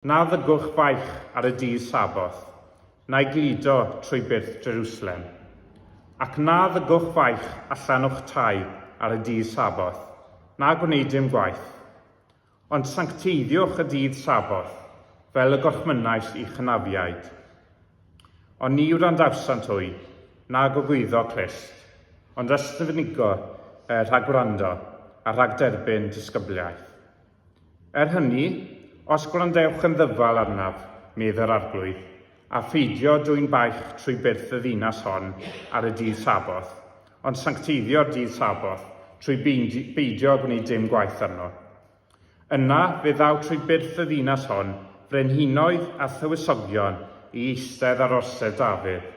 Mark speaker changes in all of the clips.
Speaker 1: Na ddygwch faich ar y dydd Saboth, na'i gludo trwy byrth Jerusalem. Ac na ddygwch faich allan o'ch tai ar y dydd Saboth, na gwneud dim gwaith. Ond sancteiddiwch y dydd Saboth, fel y gorchmynnais i'ch hynafiaid. Ond ni wrandawsant hwy, na gogwyddo clust, ond ystyfnigo rhag gwrando, a rhag derbyn disgybliaeth. Er hynny, os gwrandewch yn ddyfal arnaf, medd yr Arglwydd, a pheidio dwyn baich trwy byrth y ddinas hon ar y dydd Saboth, ond sancteiddio'r dydd Saboth trwy beidio â gwneud dim gwaith arno. Yna fe ddaw trwy byrth y ddinas hon frenhinoedd a thywysogion i eistedd ar orsedd Dafydd,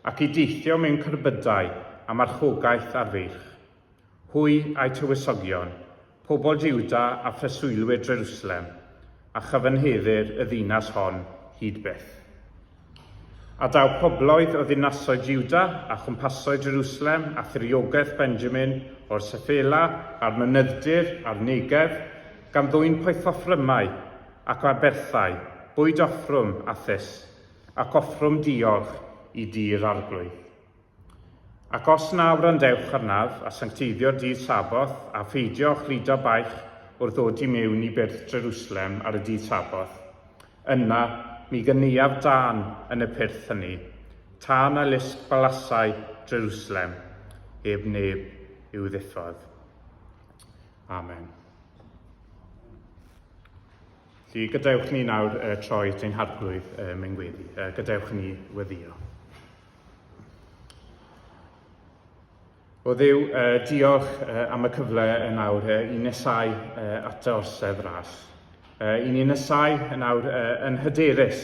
Speaker 1: ac i deithio mewn cerbydau a marchogaeth ar feirch. Hwy a'u tywysogion, pobl Jiwda a phreswylwyr Jerwsalem, a chyfanheddir y ddinas hon hyd byth. A daw pobloedd o ddinasoedd Jiwda a chwmpasoedd Jerwsalem a thiriogaeth Benjamin o'r Seffela a'r mynydd-dir a'r Negef, gan ddwyn poethoffrymau ac aberthau, bwyd offrwm a thus, ac offrwm diolch i dŷ'r Arglwydd. Ac os na wrandewch arnaf, a sancteiddio'r dydd Saboth, a pheidio â chludo baich wrth ddod i mewn i byrth Jerwsalem ar y dydd Saboth, yna mi gyneuaf dân yn y pyrth hynny, tân a lusg balasau Jerwsalem, heb neb i'w ddiffodd. Amen. Felly, gadewch ni nawr troi at ein Harglwydd mewn gweddi. Gadewch ni weddïo. O Dduw, diolch am y cyfle yn awr i nesau at dy orsedd ras. I ni nesau yn awr yn hyderus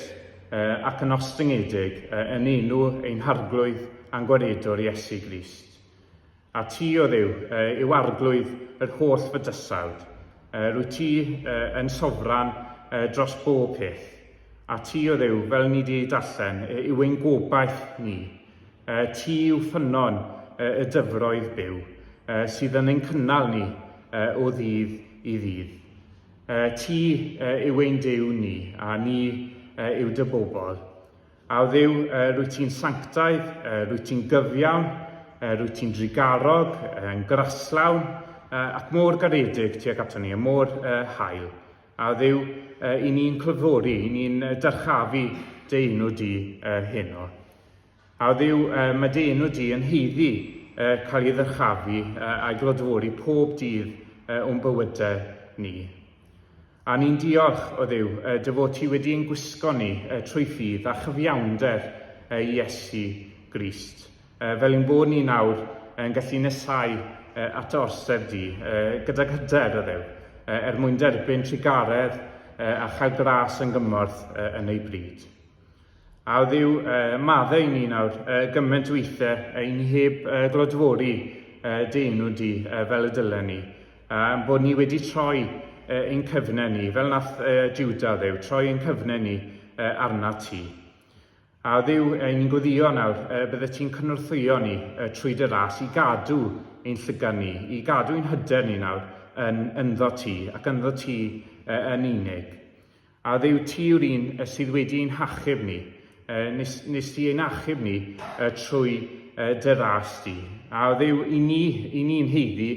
Speaker 1: ac yn ostyngedig yn enw ein Harglwydd a'n Gwaredwr Iesu Grist. A ti, O Dduw, yw Arglwydd yr holl fydysawd. Rwyt ti yn sofran dros bob peth. A ti, O Dduw, fel ni 'di darllen, yw ein gobaith ni. Ti yw ffynnon y dyfroedd byw, sydd yn ein cynnal ni o ddydd i ddydd. Ti yw ein Duw ni, a ni yw dy bobl. A O Dduw, rwyt ti'n sanctaidd, rwyt ti'n gyfiawn, rwyt ti'n drugarog, yn graslawn, ac mor garedig tuag aton ni, a mor hael. A O Dduw, i ni'n clodfori, i ni'n dyrchafu dy enw di heno. A O Dduw, mae dy enw di yn haeddu cael ei ddyrchafu a'i glodfori pob dydd o'n bywydau ni. A ni'n diolch, O Dduw, dy fod ti wedi ein gwisgo ni trwy ffydd a chyfiawnder Iesu Grist, fel ein bod ni nawr yn gallu nesáu at dy orsedd di gydag hyder, O Dduw, er mwyn derbyn trugaredd a chael gras yn gymorth yn ei bryd. A o Dduw, maddau i ni nawr gymaint o weithiau i ni heb glodfori dy enw di fel y dylen ni. A'n bod ni wedi troi ein cyfnau ni, fel nath Juda, Dduw, troi ein cyfnau ni arna ti. A o Dduw, i ni'n gweddio nawr, bydde ti'n cynorthwyo ni trwy dy ras i gadw ein llygad ni, i gadw ein hyder ni nawr yn ynddo ti, ac ynddo ti yn unig. A Dduw, ti yw'r un sydd wedi ein hachub ni. Nes, nes ti ein achub ni trwy dy ras di. A Dduw, i ni, i ni'n haeddu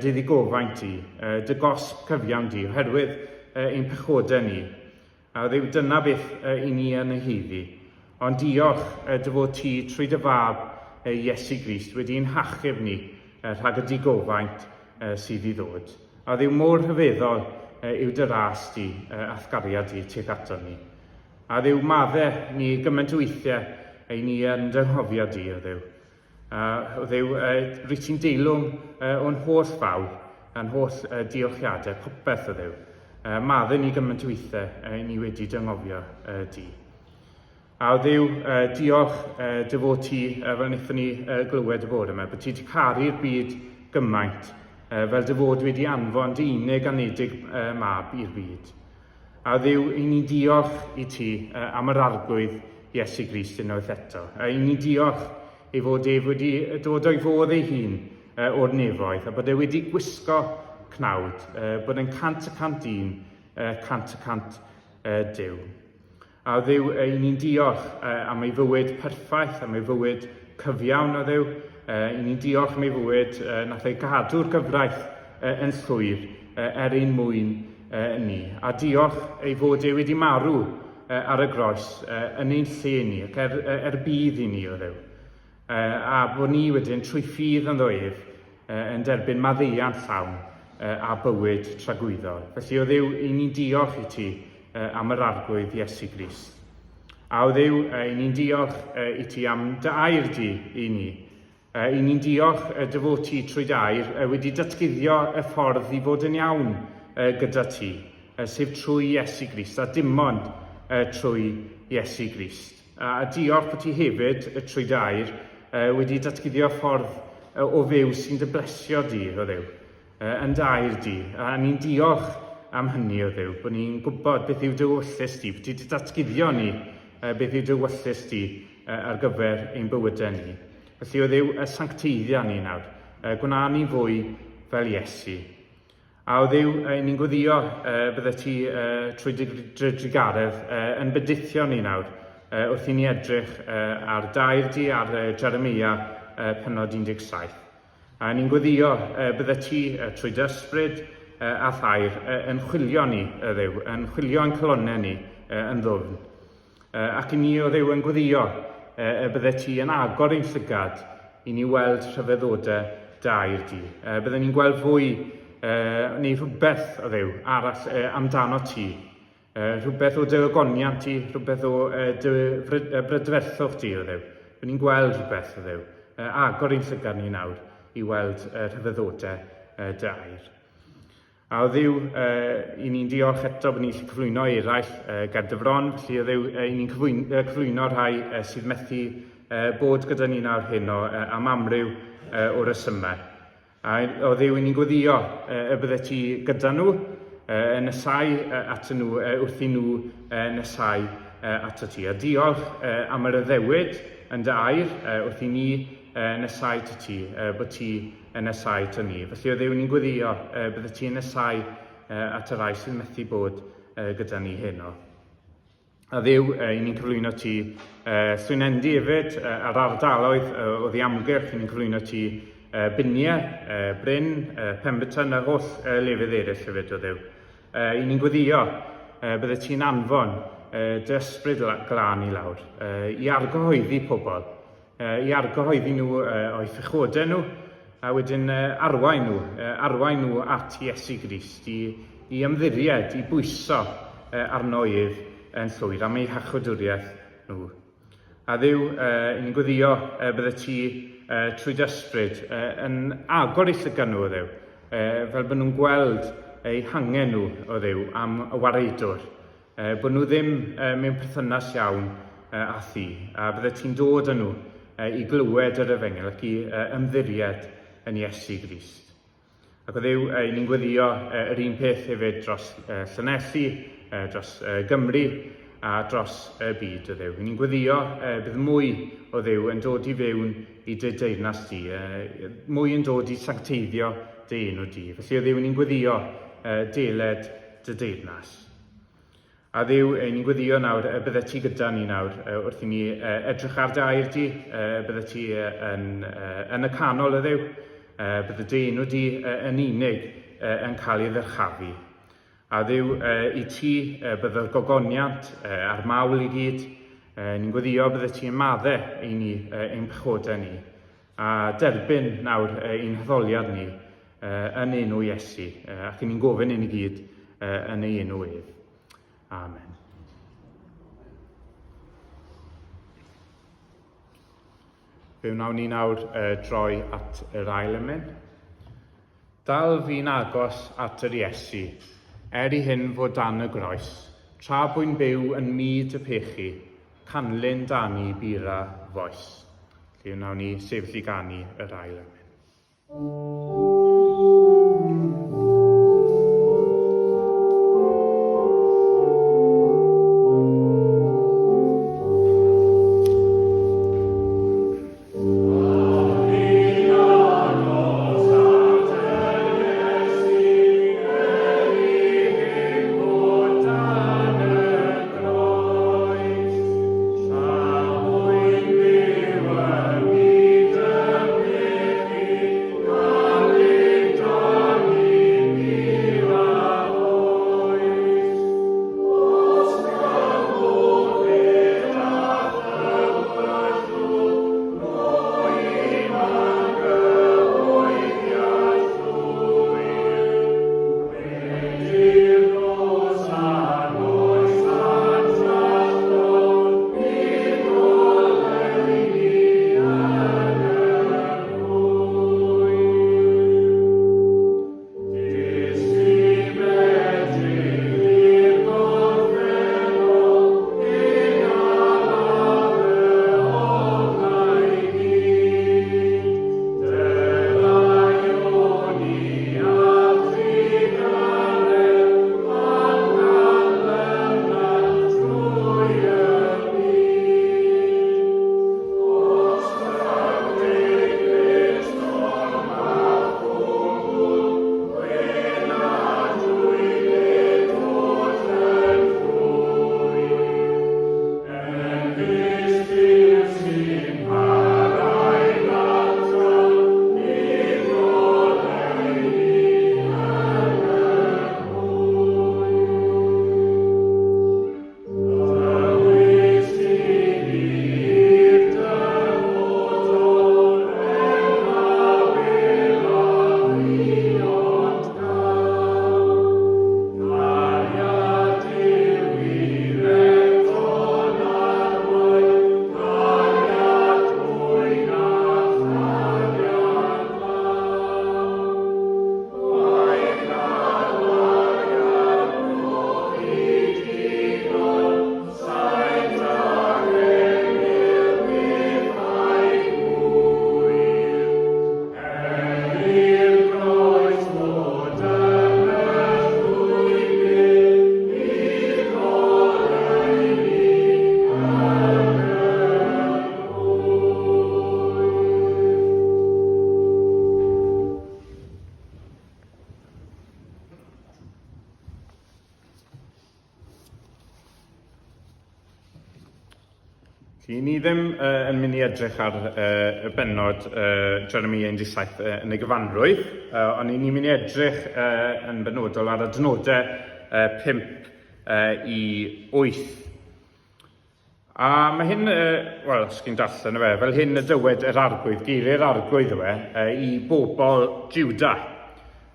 Speaker 1: dy ddigofaint di, dy gosb cyfiawn di, oherwydd ein pechodau ni. A Dduw, dyna beth i ni yn ei haeddu. Ond diolch dy fod ti trwy dy fab Iesu Grist wedi ein hachub ni rhag y digofaint sydd i ddod. A Dduw mor rhyfeddol yw dy ras di a'th gariad di tuag aton ni. A Dduw madde ni gymaint o weithiau i ni yn dy nghofio di, o Dduw. A o Dduw, rwyt ti'n deilwng o'n holl fawl, a'n holl diolchiadau, popeth, o Dduw. Madde ni gymaint o weithiau i ni wedi dy nghofio di. A o Dduw, diolch dy fod ti, fel wnaethon ni glywed y bore yma, bod ti wedi caru'r byd gymaint, fel dy fod wedi anfon dy unig anedig mab i'r byd. A o Dduw, i ni'n diolch i ti am yr Arglwydd Iesu Grist unwaith eto. I ni'n diolch ei fod ef wedi dod o'i fodd ei hun o'r nefoedd, a bod e wedi gwisgo cnawd, bod e'n 100% dyn, 100% Duw. A o Dduw, i ni'n diolch am ei fywyd perffaith, am ei fywyd cyfiawn o Dduw. I ni'n diolch am ei fywyd nath ei gadw'r gyfraith yn llwyr er ein mwyn ni. A diolch ei fod e wedi marw ar y groes yn ein lle ni ac er, er budd i ni o Dduw. A bod ni wedyn trwy ffydd ynddo ef yn derbyn maddeuant llawn a bywyd tragwyddol. Felly o Dduw, i ni'n diolch i ti am yr Arglwydd Iesu Grist. A o Dduw, i ni'n diolch i ti am dy air di i ni. I ni'n diolch dy fod ti trwy dy air wedi datguddio y ffordd i fod yn iawn gyda ti, sef trwy Iesu Grist, a dim ond trwy Iesu Grist. A diolch bod ti hefyd, trwy dy air, wedi datguddio ffordd o fyw sy'n dy blesio di, o Dduw, yn dy air di. A ni'n diolch am hynny, o Dduw, bod ni'n gwybod beth yw dy ewyllys di, bod ti wedi datguddio ni beth yw dy ewyllys di ar gyfer ein bywydau ni. Felly, o Dduw, y sancteiddia ni nawr. Gwna ni fwy fel Iesu. A o Dduw, i ni'n gweddio bydde ti trwy dy drugaredd yn bendithio ni nawr wrth i ni edrych ar dair di ar Jeremia pennod 17. A ni'n gweddio bydde ti trwy dy ysbryd a thair yn chwilio ni, Dduw, yn chwilio ein calonnau ni yn ddwfn. Ac i ni, o Dduw, yn gweddio y bydde ti yn agor ein llygad i ni weld rhyfeddodau dy air di. Bydden ni'n gweld fwy neu rhywbeth, o Dduw, arall amdano ti. Rhywbeth o dy ogoniant ti, rhywbeth o dy brydferthwch ti, o Dduw. Bydden ni'n gweld rhywbeth, o Dduw. Agor ein llygad ni nawr i weld rhyfeddodau dy air. A o Dduw, i ni'n diolch eto bod ni'n gallu cyflwyno eraill ger dy fron, felly o Dduw, i ni'n cyflwyno rhai sydd methu bod gyda ni nawr heno am amryw o resymau. A o Dduw, i ni'n gweddio y bydde ti gyda nhw, yn nesau at nhw wrth i nhw nesau ato ti. A diolch am yr addewid yn dy air wrth i ni nesau at ti, bod ti yn nesáu ato ni. Felly, o Dduw, ni'n gweddio bydde ti yn nesáu at y rhai sy'n methu bod gyda ni heno. A Dduw, i ni'n cyflwyno ti Llwynendi hefyd, a'r ardaloedd o ddiamgylch, i ni'n cyflwyno ti Biniau, Bryn, Pemberton a'r holl lefydd eraill hefyd, o Dduw. I ni'n gweddio bydde ti'n anfon dy ysbryd glân i lawr, i argyhoeddi pobl, i argyhoeddi nhw o'u phechodau nhw, a wedyn arwain nhw, arwain nhw at Iesu Grist, i, i ymddiried, i bwyso arno ef yn llwyr am eu hachawdwriaeth nhw. A Dduw, i ni'n gweddio bydde ti trwy dy ysbryd yn agor eu llygad nhw, o Dduw, fel bod nhw'n gweld eu hangen nhw, o Dduw, am y waredwr. Bod nhw ddim mewn perthynas iawn â thi, a byddet ti'n dod â nhw i glywed yr efengyl ac i ymddiried yn Iesu Grist. Ac o Dduw, i ni'n gweddio yr un peth hefyd dros Llanelli, dros Gymru a dros y byd o Dduw. I ni'n gweddio bydd mwy o Dduw yn dod i fewn i dy deyrnas di, mwy yn dod i sancteiddio dy enw di. Felly o Dduw, i ni'n gweddio deled dy deyrnas. A Dduw, ni'n gweddio nawr y byddet ti gyda ni nawr wrth i ni edrych ar dy air di, y byddet ti yn, yn y canol y Dduw, bydde dy enw di yn unig yn cael ei ddyrchafu. A Dduw, i ti bydde'r gogoniant a'r mawl i gyd, ni'n gweddio byddet ti yn madde i ni ein pechodau ni. A derbyn nawr ein haddoliad ni yn enw Iesu, ac ni'n gofyn i ni gyd yn ei enw ef. Amen. Fe wnawn ni nawr droi at yr ail emyn. Dal fi'n agos at yr Iesu, er i hyn fod dan y groes, tra bwy'n byw yn myd y pechu, canlyn dani bura foes. Felly wnawn ni sefyll i ganu yr ail emyn. Felly, ni ddim uh, yn mynd i edrych ar uh, y bennod uh, Jeremia 17 uh, yn ei gyfanrwydd, uh, ond ni'n mynd i edrych uh, yn benodol ar adnodau uh, 5 uh, i 8. A mae hyn, uh, wel, os chi'n darllen y fe, fel hyn y dywed yr arglwydd, geiriau'r arglwydd yw e, uh, i bobl Juda.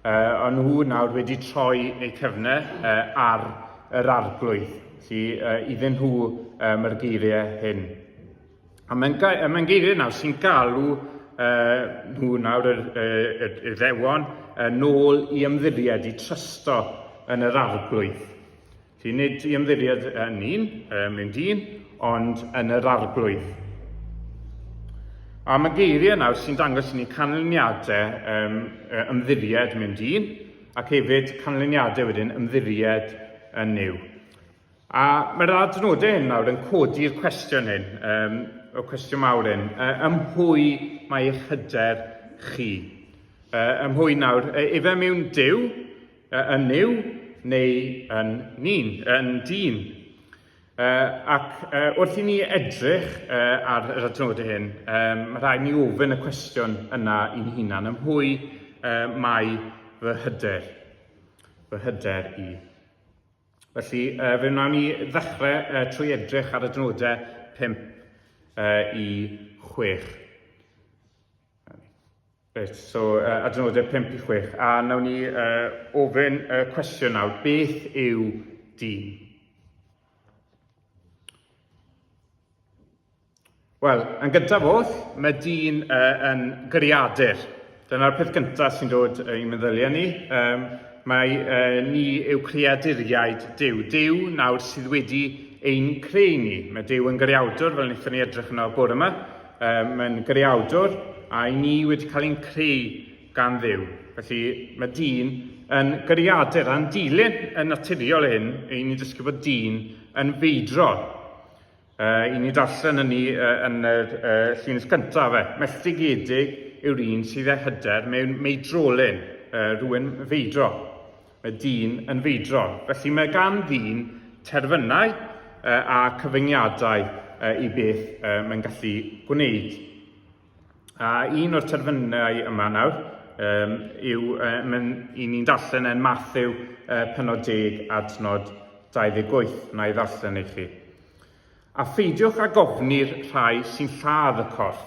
Speaker 1: Uh, ond nhw nawr wedi troi eu cefnau uh, ar yr arglwydd. Felly, uh, iddyn nhw uh, mae'r geiriau hyn. A mae'n mae geiriau nawr sy'n galw uh, nhw nawr, yr, yr, yr Iddewon, uh, nôl i ymddiried, i trysto yn yr arglwydd. Felly nid i ymddiried yn un, mewn dyn, ond yn yr arglwydd. A mae geiriau nawr sy'n dangos i ni canlyniadau um, ymddiried mewn dyn, ac hefyd canlyniadau wedyn ymddiried yn Nuw. A mae'r adnodau hyn nawr yn codi'r cwestiwn hyn, um, y cwestiwn mawr hyn, ym mhwy mae eich hyder chi? Ym mhwy nawr, efe mewn Duw, Yn Nuw neu yn ni'n, yn dyn. Ac wrth i ni edrych ar yr adnodau hyn, mae rhaid ni ofyn y cwestiwn yna i'n hunan, ym mhwy mae fy hyder? Fy hyder i. Felly, fe wnawn ni ddechrau trwy edrych ar adnodau 5 i 6. Reit, so uh, adnodau 5 i 6. A nawn ni uh, ofyn y uh, cwestiwn nawr, beth yw dyn? Wel, yn gyntaf oll, mae dyn uh, yn gyriadur. Dyna'r peth gyntaf sy'n dod uh, i'n meddyliau ni. Um, mae uh, ni yw creaduriaid Duw. Duw nawr sydd wedi ein creu ni. Mae Duw yn gyriawdwr, fel wnaethon ni edrych yno bore yma. Um, mae'n greawdwr, a i ni wedi cael ein creu gan Dduw. Felly mae dyn yn greadur, a'n dilyn yn naturiol hyn, i ni dysgu bod dyn yn feidrol. Uh, I ni darllen hynny uh, yn yr uh, llinell gyntaf fe. Melltigedig yw'r un sydd â hyder mewn meidrolyn, uh, rhywun feidrol. Mae dyn yn feidrol. Felly mae gan ddyn terfynau a cyfyngiadau i beth mae'n gallu gwneud. A un o'r terfynau yma nawr um, yw, um, i ni'n darllen yn Matthew penod 10 adnod 28. Na i ddarllen i chi. A pheidiwch ag ofni'r rhai sy'n lladd y corff,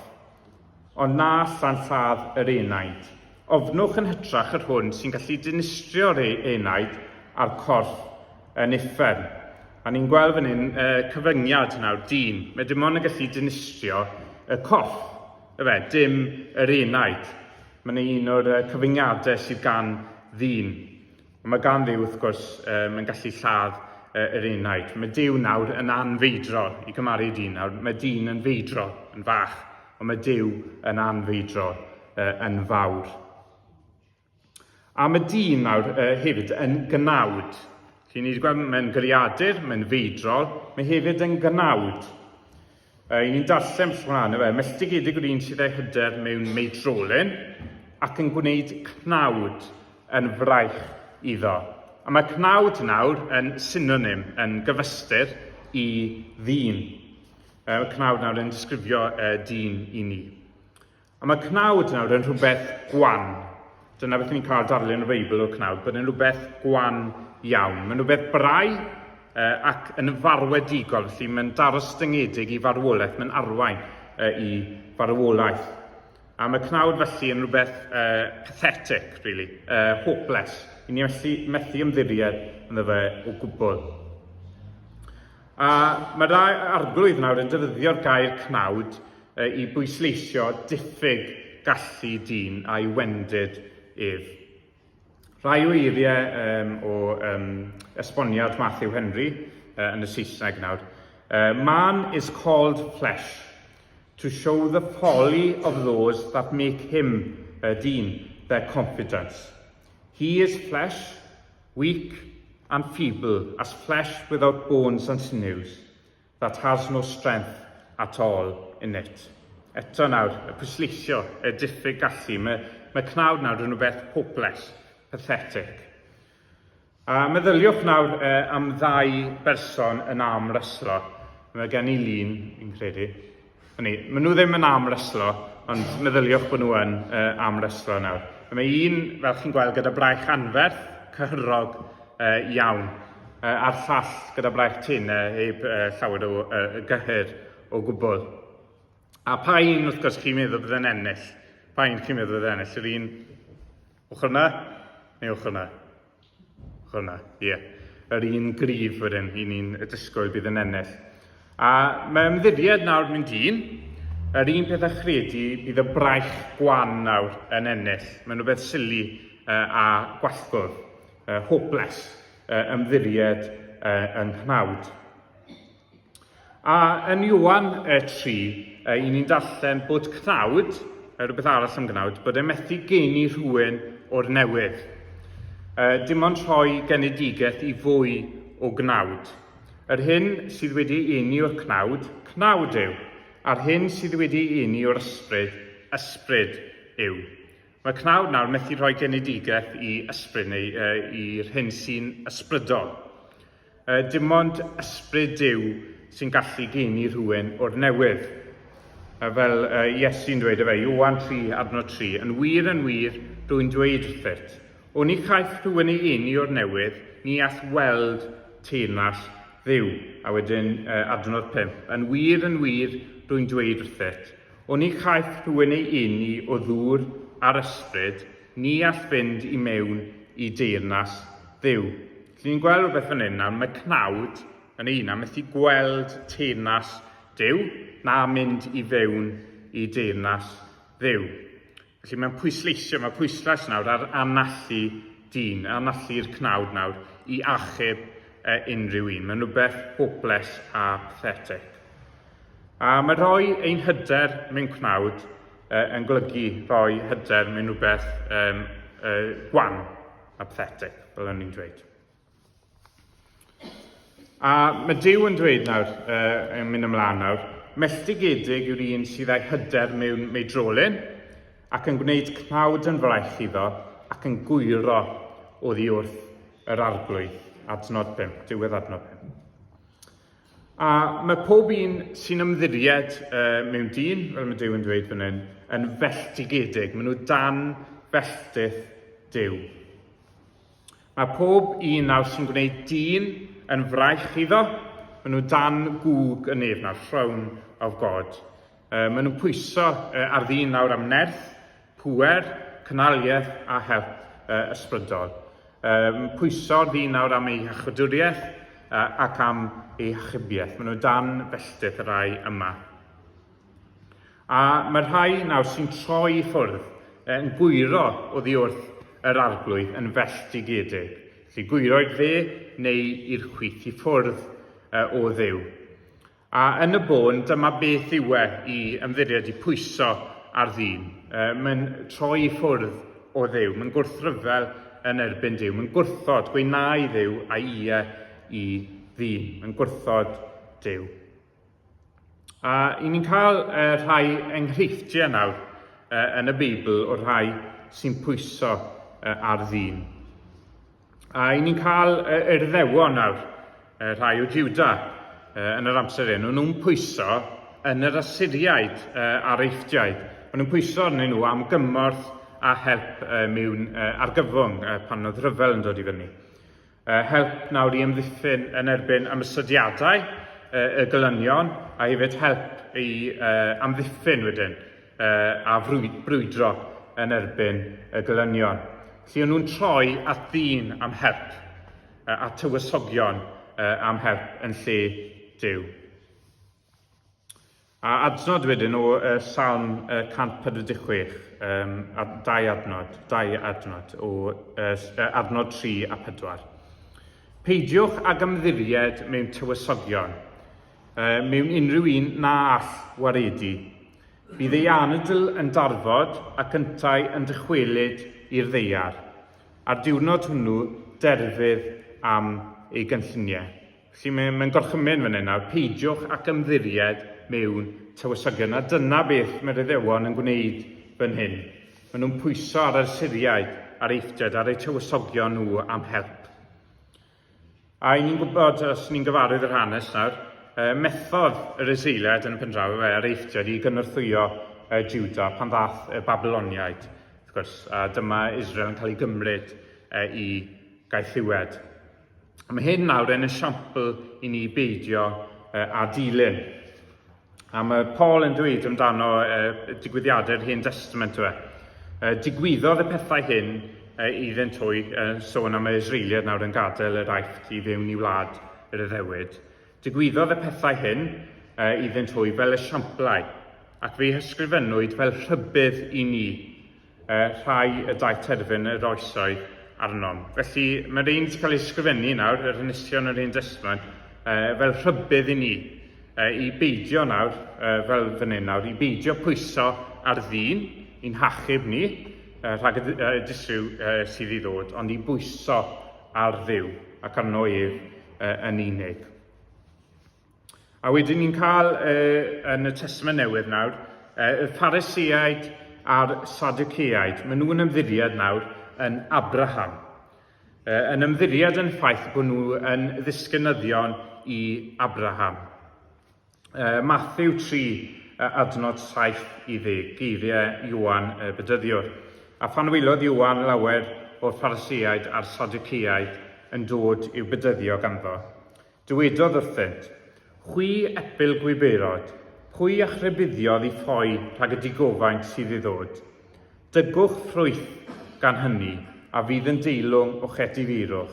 Speaker 1: ond na allan lladd yr enaid. Ofnwch yn hytrach yr hwn sy'n gallu dinistrio'r enaid a'r corff yn uffern. A ni'n gweld fan hyn y cyfyngiad nawr, dyn. Mae dim ond yn gallu dinistrio y corff, yfe, dim yr enaid. Mae'n un o'r cyfyngiadau sydd gan ddyn. Ond mae gan Dduw, wrth gwrs, mae'n gallu lladd yr enaid. Mae Duw nawr yn anfeidrol, i gymharu dyn nawr. Mae dyn yn feidrol, yn fach, ond mae Duw yn anfeidrol, yn fawr. A mae dyn nawr hefyd yn gnawd. Felly ni wedi gweld mae'n greadur, mae'n feidrol, mae hefyd yn gnawd. Yy, ni'n darllen beth hwnna, yna fe. Melltigedig yw'r un sydd ei hyder mewn meidrolyn ac yn gwneud cnawd yn fraich iddo. A mae cnawd nawr yn synonym, yn gyfystyr i ddyn. Yy, cnawd nawr yn disgrifio uh, dyn i ni. A mae cnawd nawr yn rhywbeth gwan. Dyna beth ni'n cael darlun o'r Beibl o'r cnawd, bod e'n rhywbeth gwan iawn. Mae'n rhywbeth brau uh, ac yn farwedigol, felly mae'n darostyngedig i farwolaeth, mae'n arwain uh, i farwolaeth. A mae cnawd felly yn rhywbeth uh, pathetic, really, uh, hopeless. I ni methu, methu ymddiried ynddo fe o gwbl. A mae'r arglwydd nawr yn defnyddio'r gair cnawd i bwysleisio diffyg gallu dyn a'i wendid ef. Rhai o eiriau um, o um, esboniad Matthew Henry uh, yn y Saesneg nawr. Man is called flesh to show the folly of those that make him, uh, dyn, their confidence. He is flesh, weak and feeble as flesh without bones and sinews. That has no strength at all in it. Eto nawr, y pwysleisio, y diffyg gallu. Mae, mae cnawd nawr yn rhywbeth hopeless, pathetic. A meddyliwch nawr eh, am ddau berson yn arm wrestlo. Mae gen i lun, fi'n credu. Hynny, maen nhw ddim yn am reslo, ond meddyliwch bod nhw yn uh, am reslo nawr. Mae un, fel chi'n gweld, gyda braich anferth, cyhyrog uh, iawn, uh, a'r llall gyda braich tenau heb uh, llawer o uh, gyhyr o gwbl. A pa un, wrth gwrs, chi'n meddwl bydd yn ennill? Pa un chi'n meddwl bydd yn ennill? Yr un ochr yna neu ochr yna? Ochr yna, ie. Yeah. Yr un gryf wedyn, un ni'n y disgwyl bydd yn ennill. A mae ymddiried nawr mynd un, yr un peth a chredu bydd y braich gwan nawr yn ennill. Mae'n rhywbeth sili uh, a gwallgof, uh, hopeless, uh, ymddiried uh, yng nghnawd. A yn Ioan 3, i ni'n darllen bod cnawd, rhywbeth arall am gnawd, bod e methu geni rhywun o'r newydd. Dim ond rhoi genedigaeth i fwy o gnawd. Yr hyn sydd wedi ei eni o'r cnawd, cnawd yw, a'r hyn sydd wedi ei eni o'r ysbryd, ysbryd yw. Mae cnawd nawr methu rhoi genedigaeth i ysbryd neu i'r hyn sy'n ysbrydol. Dim ond ysbryd Duw sy'n gallu geni rhywun o'r newydd. Fel Iesu'n dweud efe, Ioan 3, adnod 3, Yn wir, yn wir, rwy'n dweud wrthyt, oni chaiff rhywun ei eni o'r newydd, ni all weld teyrnas Dduw. A wedyn adnod 5, Yn wir, yn wir, rwy'n dweud wrthyt, oni chaiff rhywun ei eni o ddŵr a'r ysbryd, ni all fynd i mewn i deyrnas Dduw. Felly ni'n gweld rhywbeth fan hyn nawr, mae cnawd yn ei hunan methu gweld teyrnas Duw, na mynd i fewn i deyrnas Dduw. Felly mae'n pwysleisio, mae pwyslais nawr ar anallu dyn, anallu'r cnawd nawr i achub unrhyw un. Mae'n rhywbeth hopeless a pathetic. A mae rhoi ein hyder mewn cnawd yn golygu rhoi hyder mewn rhywbeth um, gwan a pathetic, fel o'n i'n dweud. A mae Duw yn dweud nawr, yn mynd ymlaen nawr, melltigedig yw'r un sydd â'i hyder mewn meidrolyn ac yn gwneud cnawd yn fraich iddo ac yn gwyro oddi wrth yr arglwydd. Adnod 5, diwedd adnod 5. A mae pob un sy'n ymddiried uh, mewn dyn, fel mae Duw yn dweud fan hyn, yn felltigedig. Maen nhw dan felltith Duw. Mae pob un nawr sy'n gwneud dyn yn fraich iddo, maen nhw dan gŵg y nef nawr, throne of God. Uh, maen nhw'n pwyso uh, ar ddyn nawr am nerth, pŵer, cynaliaeth a help uh, ysbrydol. Um, pwyso ar ddyn nawr am ei hachadwriaeth uh, ac am ei hachubiaeth. Maen nhw dan felltith y rhai yma. A mae rhai nawr sy'n troi i ffwrdd yn gwyro oddi wrth yr arglwydd yn felltigedig. Felly gwyro i'r dde neu i'r chwith i ffwrdd o Dduw. A yn y bôn, dyma beth yw e i ymddiried, i pwyso ar ddyn. Mae'n troi i ffwrdd o Dduw, mae'n gwrthryfel yn erbyn Duw, mae'n gwrthod, gweud na i Dduw a ie i ddyn. Mae'n gwrthod Duw. A i ni'n cael uh, rhai enghreifftiau nawr uh, yn y Beibl o'r rhai sy'n pwyso uh, ar ddyn. A i ni'n cael uh, yr Iddewon nawr, uh, rhai o Juda uh, yn yr amser hyn, o'n nhw'n pwyso yn yr Asyriaid uh, a'r Eifftiaid. O'n nhw'n pwyso arnyn nhw am gymorth a help uh, mewn uh, argyfwng uh, pan oedd rhyfel yn dod i fyny. Help nawr i amddiffyn yn erbyn ymosodiadau y gelynion a hefyd help i amddiffyn wedyn a brwydro yn erbyn y gelynion. Felly o'n nhw'n troi at ddyn am help, a tywysogion am help yn lle Duw. A adnod wedyn o uh, Salm uh, 146, um, a dau adnod, dau adnod o uh, adnod 3 a 4. Peidiwch ag ymddiried mewn tywysogion, uh, mewn unrhyw un na all waredu. Bydd ei anadl yn darfod ac yntau yn dychwelyd i'r ddeiar. A'r diwrnod hwnnw derfydd am ei gynlluniau. Felly mae'n mae gorchymyn fan hyn nawr, peidiwch ac ymddiried mewn tywysogion. A dyna beth mae'r Iddewon yn gwneud fan hyn. Maen nhw'n pwyso ar yr Syriaid, a'r Eifftiaid, ar eu tywysogion nhw am help. A i ni'n gwybod, os ni'n gyfarwydd yr hanes nawr, Methodd yr Israeliaid yn y pendraw a'r Eifftiaid i gynorthwyo Juda pan ddath y Babyloniaid, wrth gwrs, a dyma Israel yn cael ei gymryd i gaethiwed. A mae hyn nawr yn esiampl i ni beidio â dilyn. A mae Paul yn dweud amdano digwyddiadau'r Hen Testament yw e. Digwyddodd y pethau hyn iddynt hwy, sôn am y Israeliaid nawr yn gadael yr Aifft i fewn i wlad yr Iddewid. Digwyddodd y pethau hyn iddynt hwy fel esiamplau, ac fe'i hysgrifennwyd fel rhybudd i ni, rhai y daeth terfyn yr oesoedd arnom. Felly mae'r ein wedi cael ei ysgrifennu nawr, yr hanesion yr Hen Destament, fel rhybudd i ni, i beidio nawr, fel fan hyn nawr, i beidio pwyso ar ddyn, i'n hachub ni, rhag y disryw sydd i ddod, ond i bwyso ar Dduw ac arno ef yn unig. A wedyn ni'n cael yn y Testament Newydd nawr, y Phariseaid a'r Sadduceaid. Maen nhw'n ymddiried nawr yn Abraham. Yn ymddiried yn ffaith bod nhw yn ddisgynyddion i Abraham. Matthew 3, adnod 7 i 10, geiriau Ioan y Bedyddiwr. A phan welodd Ioan lawer o'r Phariseaid a'r Sadduceaid yn dod i'w bedyddio ganddo, Dywedodd wrthynt, Chwi epil gwybeirod, pwy a'ch rhybuddiodd i ffoi rhag y digofaint sydd i ddod? Dygwch ffrwyth, gan hynny, a fydd yn deilwng o'ch edifeirwch.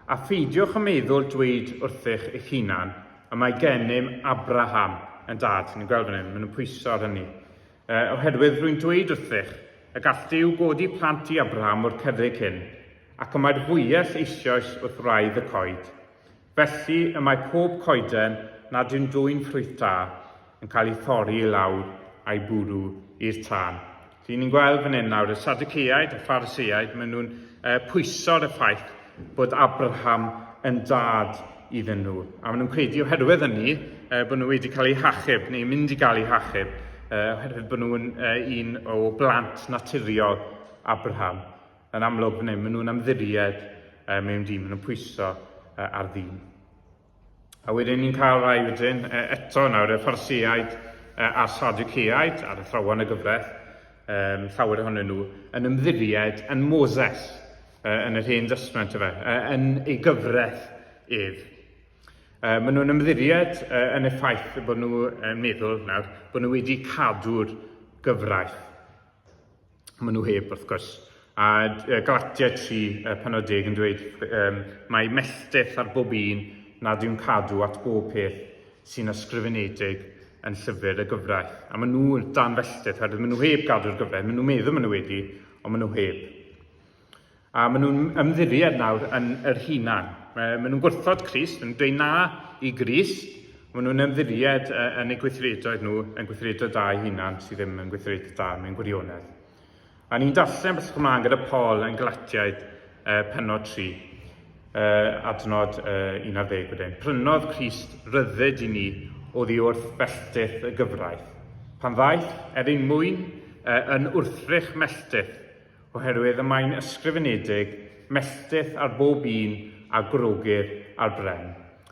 Speaker 1: A pheidiwch â meddwl dweud wrthych eich hunan, Y mae gennym Abraham yn dad. Ni'n gweld fan hyn, maen nhw'n pwyso ar hynny. Oherwydd rwy'n dweud wrthych, y gall Duw godi plant i Abraham o'r cerrig hyn, ac y mae'r fwyell eisoes wrth wraidd y coed. Felly y mae pob coeden nad yw'n dwyn ffrwyth da yn cael ei thorri i lawr a'i bwrw i'r tân. Felly ni'n gweld fan hyn nawr y Sadduceaid, y Phariseaid, maen nhw'n pwyso ar y ffaith bod Abraham yn dad iddyn nhw. A maen nhw'n credu oherwydd hynny bod nhw wedi cael eu hachub, neu mynd i gael eu hachub, oherwydd bod nhw'n un o blant naturiol Abraham. Yn amlwg fan hyn, maen nhw'n ymddiried mewn dyn, maen nhw'n pwyso ar ddyn. A wedyn ni'n cael rhai wedyn, eto nawr, y Phariseaid a'r Sadduceaid, a'r athrawon y gyfraith, um, llawer ohonyn nhw, yn ymddiried yn Moses, yn yr Hen Destament efe, yn ei gyfraith ef. Maen nhw'n ymddiried yn y ffaith bod nhw'n meddwl nawr bod nhw wedi cadw'r gyfraith. Maen nhw heb, wrth gwrs. A Galatiaid 3, pennod 10 yn dweud um, mae melltith ar bob un nad yw'n cadw at bob peth sy'n ysgrifenedig yn llyfr y gyfraith. A maen nhw dan felltith, oherwydd maen nhw heb gadw'r gyfraith. Maen nhw'n meddwl maen nhw wedi, ond maen nhw heb. A maen nhw'n ymddiried nawr yn yr hunan. Maen nhw'n gwrthod Crist, maen nhw'n dweud na i Grist, maen nhw'n ymddiried yn eu gweithredoedd nhw, yn gweithredoedd da eu hunan, sydd ddim yn gweithredoedd da mewn gwirionedd. A ni'n darllen beth ymlaen gyda Paul yn Galatiaid pennod 3, adnod 11 wedyn. Prynodd Crist ryddid i ni oddi wrth felltith y gyfraith. Pan ddaeth, er ein mwyn, yn wrthrych melltith, Oherwydd y mae'n ysgrifenedig, Melltith ar bob un a gwrogir ar bren.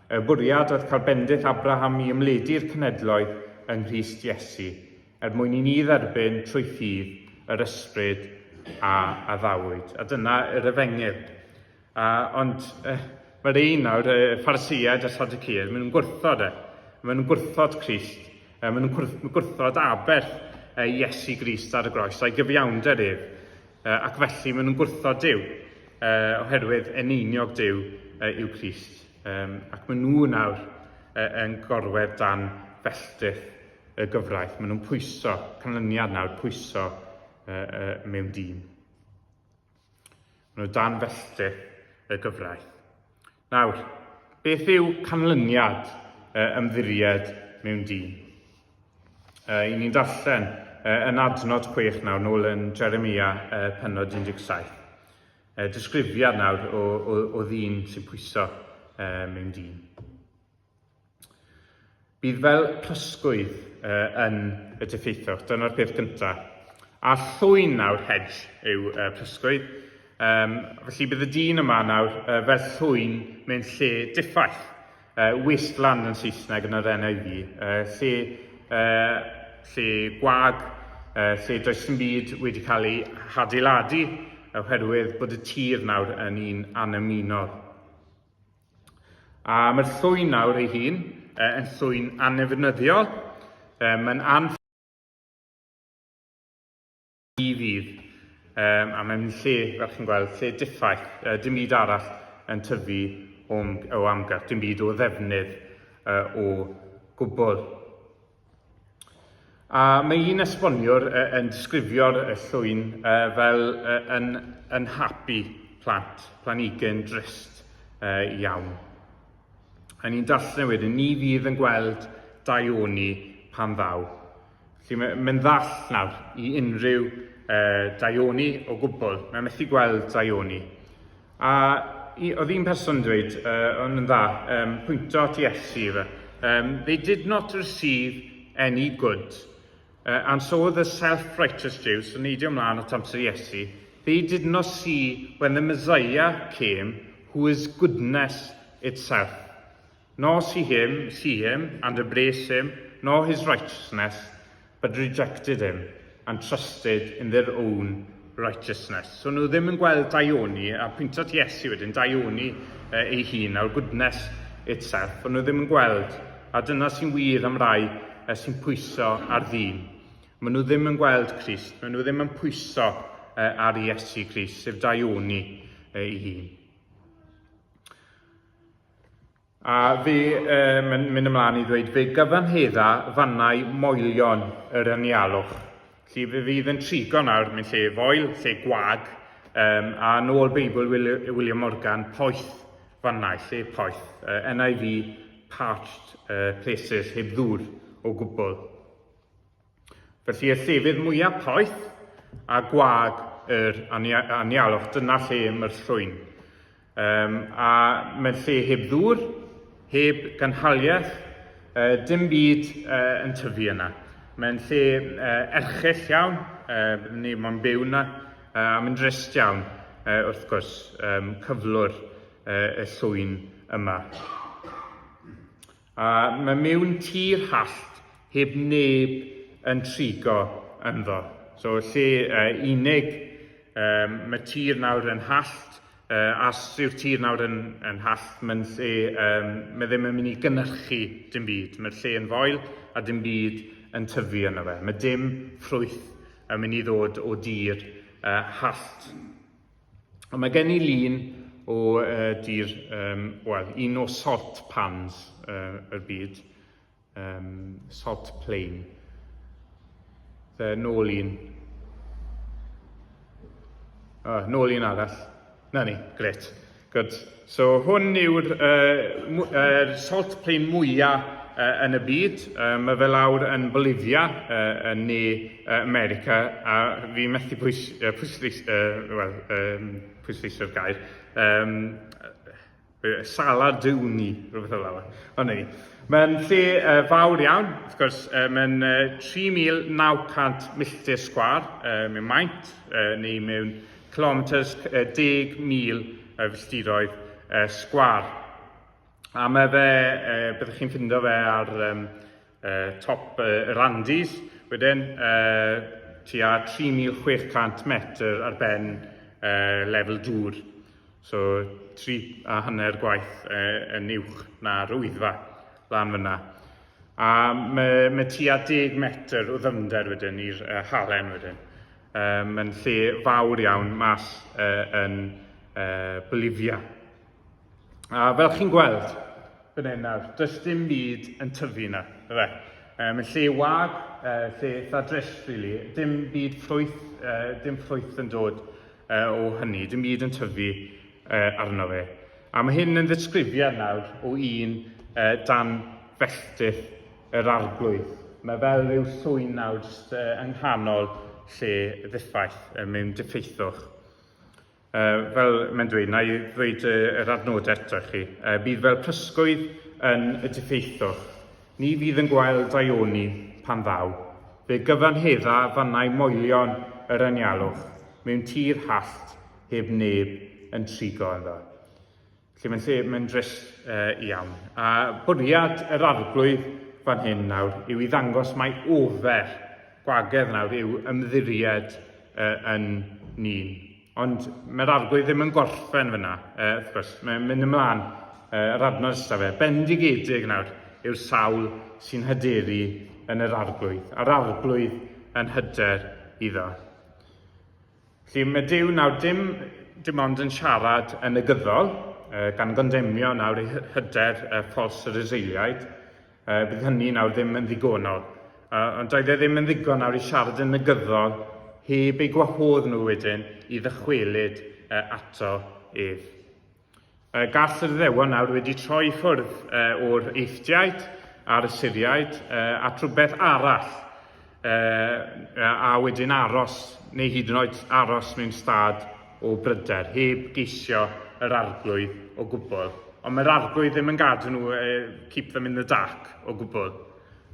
Speaker 1: Y bwriad oedd cael bendith Abraham i ymledu'r cenhedloedd yng Nghrist Iesu, er mwyn i ni dderbyn trwy ffydd yr Ysbryd a addawyd. A dyna yr efengyl. A, ond eh, mae'r ein nawr, y Phariseaid a'r Sadduceaid, maen nhw'n gwrthod e. Maen nhw'n gwrthod Crist. E, maen nhw'n gwrthod aberth e, Iesu Grist ar y groes a'i gyfiawnder ef. E, ac felly maen nhw'n gwrthod Duw, e, oherwydd eneiniog Duw e, yw Crist. E, ac maen nhw nawr e, yn gorwedd dan felltith y gyfraith. Maen nhw'n pwyso, canlyniad nawr, pwyso e, e, mewn dyn. Maen nhw dan felltith y gyfraith. Nawr, beth yw canlyniad ymddiried mewn dyn? I ni'n darllen yn adnod 6 nawr, nôl yn Jeremia pennod 17. Disgrifiad nawr o, o, o ddyn sy'n pwyso mewn dyn. Bydd fel prysgwydd yn y diffeithwch. Dyna'r peth cyntaf. A llwyn nawr, hedge, yw prysgwydd. Um, felly bydd y dyn yma nawr fel llwyn mewn lle diffaith. Wasteland yn Saesneg yn yr NIV, lle, lle gwag, lle does dim byd wedi cael ei hadeiladu oherwydd bod y tir nawr yn un annymunol. A mae'r llwyn nawr ei hun yn llwyn annefnyddiol, mae'n i fydd. Um, a mae'n lle, fel chi'n gweld, lle diffaith, dim byd arall yn tyfu o, o amgylch, dim byd o ddefnydd o gwbl. A mae un esboniwr yn disgrifio'r llwyn fel yn, yn happy plant, planhigyn drist iawn. A ni'n darllen wedyn, ni fydd yn gweld daioni pan ddaw. Felly mae'n mae ddall nawr i unrhyw daioni o gwbl. Mae'n methu gweld daioni. A i, oedd un person yn dweud, ond yn dda, pwynto at Iesu fe. They did not receive any good. And so the self-righteous Jews, so neidio ymlaen at amser Iesu, they did not see when the Messiah came, who is goodness itself. Nor see him, see him, and embrace him, nor his righteousness, but rejected him, and trusted in their own righteousness. So nhw ddim yn gweld daioni, a pwynto at Iesu wedyn, daioni ei hun, our goodness itself, ond nhw ddim yn gweld, a dyna sy'n wir am rai sy'n pwyso ar ddyn. Maen nhw ddim yn gweld Crist, maen nhw ddim yn pwyso ar Iesu Grist, sef daioni ei hun. A fe, uh, mae'n mynd ymlaen i ddweud, fe gyfanhedda fannau moelion yr anialwch. Felly fe fydd yn trigo nawr mewn lle foel, lle gwag, um, a yn ôl Beibl William Morgan, poeth fannau, lle poeth, uh, NIV, parched uh, places, heb ddŵr o gwbl. Felly y llefydd mwyaf poeth a gwag yr anialwch, dyna lle mae'r llwyn. Um, a mae'n lle heb ddŵr, heb gynhaliaeth, uh, dim byd uh, yn tyfu yna. Mae'n lle uh, erchyll iawn, uh, ni mae'n byw yna, uh, a mae'n drist iawn, uh, wrth gwrs, um, cyflwr uh, y llwyn yma. A mae mewn tir hallt heb neb yn trigo ynddo. So lle unig, um, mae tir nawr yn hallt, a os yw'r tir nawr yn, yn hallt, mae'n lle, um, mae ddim yn mynd i gynhyrchu dim byd. Mae'r lle yn foel a dim byd yn tyfu yno fe. Mae dim ffrwyth yn mynd i ddod o dir hallt. Ond mae gen i lun o uh, dir, um, wel, un o salt pans uh, yr byd, um, salt plain. Fe nôl un. Oh, nôl un arall. Na ni, gret. Good. So hwn yw'r uh, uh, salt plain mwyaf uh, yn y byd. Uh, mae fe lawr yn Bolivia, uh, yn ne uh, America, a fi methu pwys, uh, pwysleis, uh, well, um, pwysleisio'r gair. Um, Sala Dewni, rhywbeth fel yna. Ond ni. Mae'n lle uh, fawr iawn, wrth gwrs, uh, mae'n uh, 3,900 milltir sgwar uh, mewn maint, uh, neu mewn kilometres, uh, 10,000 uh, filltiroedd uh, sgwar. A mae fe, uh, byddwch chi'n ffindo fe ar um, uh, top uh, yr Andes, wedyn uh, tua 3,600 metr ar ben uh, lefel dŵr. So, 3 a hanner gwaith yn uwch na'r Wyddfa lan fyna. A mae, mae tua 10 metr o ddyfnder wedyn i'r halen wedyn. Mae'n lle fawr iawn mas yn Bolivia. A fel chi'n gweld, fan hyn nawr, does dim byd yn tyfu yna, fe. Mae'n lle wag, lle eitha drist, really. Dim byd ffrwyth, dim ffrwyth yn dod o hynny, dim byd yn tyfu arno fe. A mae hyn yn ddisgrifiad nawr o un dan felltith yr Arglwydd. Mae fel rhyw llwyn nawr jyst yng nghanol lle ddiffaith, mewn diffeithwch. Fel mae'n dweud, na i ddweud yr adnodau eto i chi. Bydd fel prysgwydd yn y diffeithwch. Ni fydd yn gweld daioni pan ddaw. Fe gyfanhedda fannau moelion yr anialwch, mewn tir hallt heb neb yn trigo ynddo. Felly mae'n lle, mae'n drist iawn. A bwriad yr arglwydd fan hyn nawr yw i ddangos mai ofer gwagedd nawr yw ymddiried yn ni'n. Ond mae'r arglwydd ddim yn gorffen fyna, wrth gwrs, mae'n mynd ymlaen yr adnod nesaf fe. Bendigedig nawr yw'r sawl sy'n hyderu yn yr arglwydd, a'r arglwydd yn hyder iddo. Felly mae Duw nawr dim, dim ond yn siarad yn negyddol, gan gondemio nawr ei hyder ffals yr Israeliaid. Bydd hynny nawr ddim yn ddigonol. Ond doedd e ddim yn ddigon nawr i siarad yn negyddol heb eu gwahodd nhw wedyn i ddychwelyd ato ef. Gall yr Iddewon nawr wedi troi i ffwrdd o'r Eifftiaid a'r Asyriaid at rhywbeth arall, a wedyn aros, neu hyd yn oed aros mewn stad o bryder, heb geisio yr arglwydd o gwbl. Ond mae'r arglwydd ddim yn gadw nhw, keep them in the dark, o gwbl.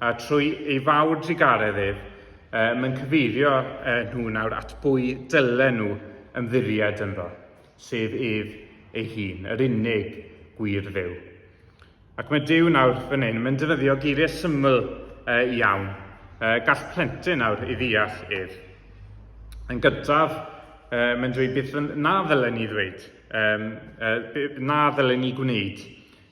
Speaker 1: A trwy ei fawr drugaredd ef, mae'n cyfeirio nhw nawr at bwy dylen nhw ymddiried ynddo. sef ef ei hun, yr unig gwir Dduw. Ac mae Duw nawr fan hyn, mae'n defnyddio geiriau syml iawn. Gall plentyn nawr ei ddeall ef. Yn gyntaf, mae'n dweud beth na ddylen ni ddweud, na ddylen ni gwneud.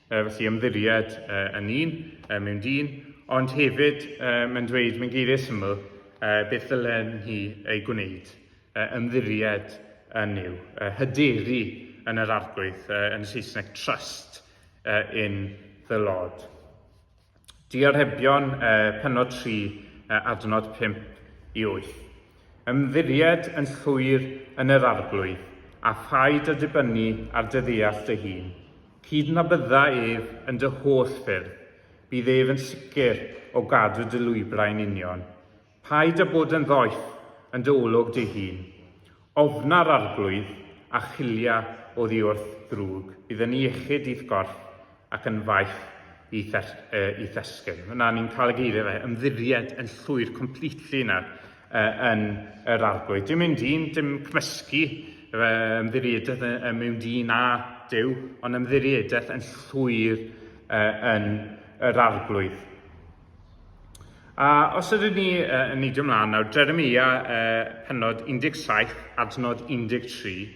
Speaker 1: Felly ymddiried yn un, mewn dyn, ond hefyd mae'n dweud mewn geiriau syml beth ddylen ni ei gwneud. Ymddiried yn Nuw, hyderu yn yr Arglwydd, yn Saesneg trust in the Lord. Diarhebion, pennod 3, adnod 5 i 8. Ymddiried yn llwyr yn yr Arglwydd, a phaid â dibynnu ar dy ddeall dy hun. Cydnabydda ef yn dy holl ffyrdd, bydd ef yn sicr o gadw dy lwybrau'n union. Paid â bod yn ddoeth yn dy olwg dy hun. Ofna'r Arglwydd, a chilia oddi wrth ddrwg. Bydd yn iechyd i'th gorff ac yn faeth i'th, i'th esgyrn. Fyna ni'n cael y geiriau fe, ymddiried yn llwyr, completely yna, yn yr Arglwydd. Dim mewn dyn, dim cymysgu ymddiriedaeth mewn dyn a Duw, ond ymddiriedaeth yn llwyr yn yr Arglwydd. A os ydyn ni yn neidio ymlaen nawr, Jeremia pennod 17, adnod 13,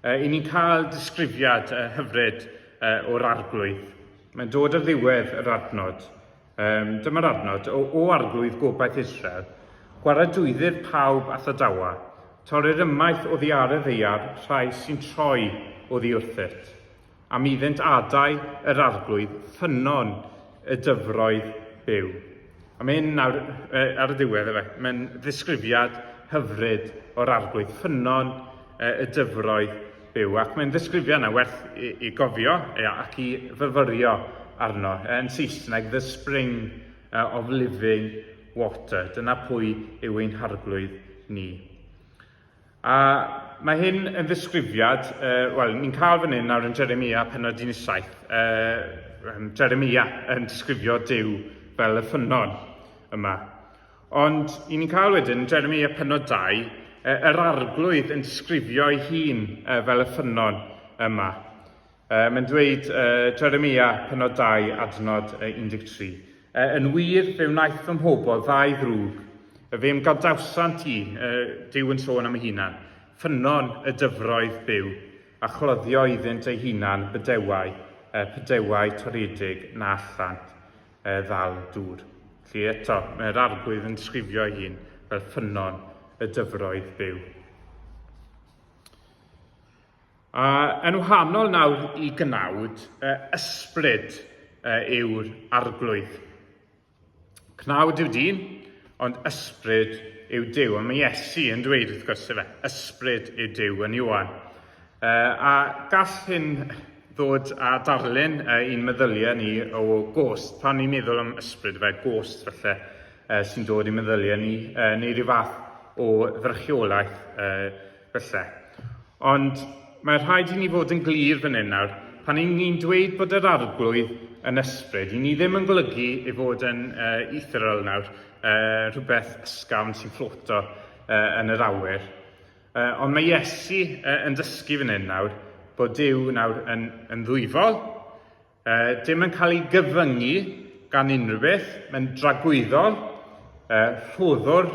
Speaker 1: i ni'n cael disgrifiad hyfryd o'r arglwydd. Mae'n dod ar ddiwedd yr adnod. Um, dyma'r adnod, o, o arglwydd gobaith Israel, gwaradwyddir pawb a thadawa, torrir ymaith oddi ar y ddaear rhai sy'n troi oddi wrthyt. Am iddynt adael yr Arglwydd ffynnon y dyfroedd byw. A mae hyn nawr ar y diwedd, efe, mae'n ddisgrifiad hyfryd o'r Arglwydd, ffynnon y dyfroedd byw. Ac mae'n ddisgrifiad yna werth i, i gofio ac i fyfyrio arno. Yn Saesneg, the spring of living water. Dyna pwy yw ein harglwydd ni. A mae hyn yn ddisgrifiad, uh, wel, ni'n cael fan hyn nawr yn Jeremia penod 17, uh, Jeremia yn disgrifio Duw fel y ffynnon yma. Ond i ni'n cael wedyn Jeremia penod 2, uh, yr arglwydd yn disgrifio ei hun uh, fel y ffynnon yma. Mae'n dweud, Jeremia, pennod 2, adnod 13, Yn wir, fe wnaeth fy mhobl ddau ddrwg, fe'm gadawsant i, Duw yn sôn am ei hunan, ffynnon y dyfroedd byw, a chloddio iddynt eu hunan bydewau, pydewau toredig na allant ddal dŵr. Felly eto, mae'r Arglwydd yn disgrifio ei hun fel ffynnon y dyfroedd byw. A yn wahanol nawr i gnawd, ysbryd yw'r arglwydd. Cnawd yw dyn, ond ysbryd yw Duw. A mae Iesu yn dweud wrth gwrs efe, ysbryd yw Duw yn Ioan. A gall hyn ddod â darlun i'n meddyliau ni o gost. Pan ni'n meddwl am ysbryd fe, gost falle sy'n dod i'n meddyliau ni, neu rhyw fath o ddrychiolaeth Felly. Ond mae rhaid i ni fod yn glir fan hyn nawr. Pan y'n ni'n dweud bod yr arglwydd yn ysbryd, i ni ddim yn golygu ei fod yn uh, ethereal nawr, uh, rhywbeth ysgafn sy'n ffloto uh, yn yr awyr. Uh, ond mae Iesu uh, yn dysgu fan hyn nawr Bod Duw nawr yn, yn ddwyfol, dim yn cael ei gyfyngu gan unrhyw beth, mae'n dragwyddol, rhoddwr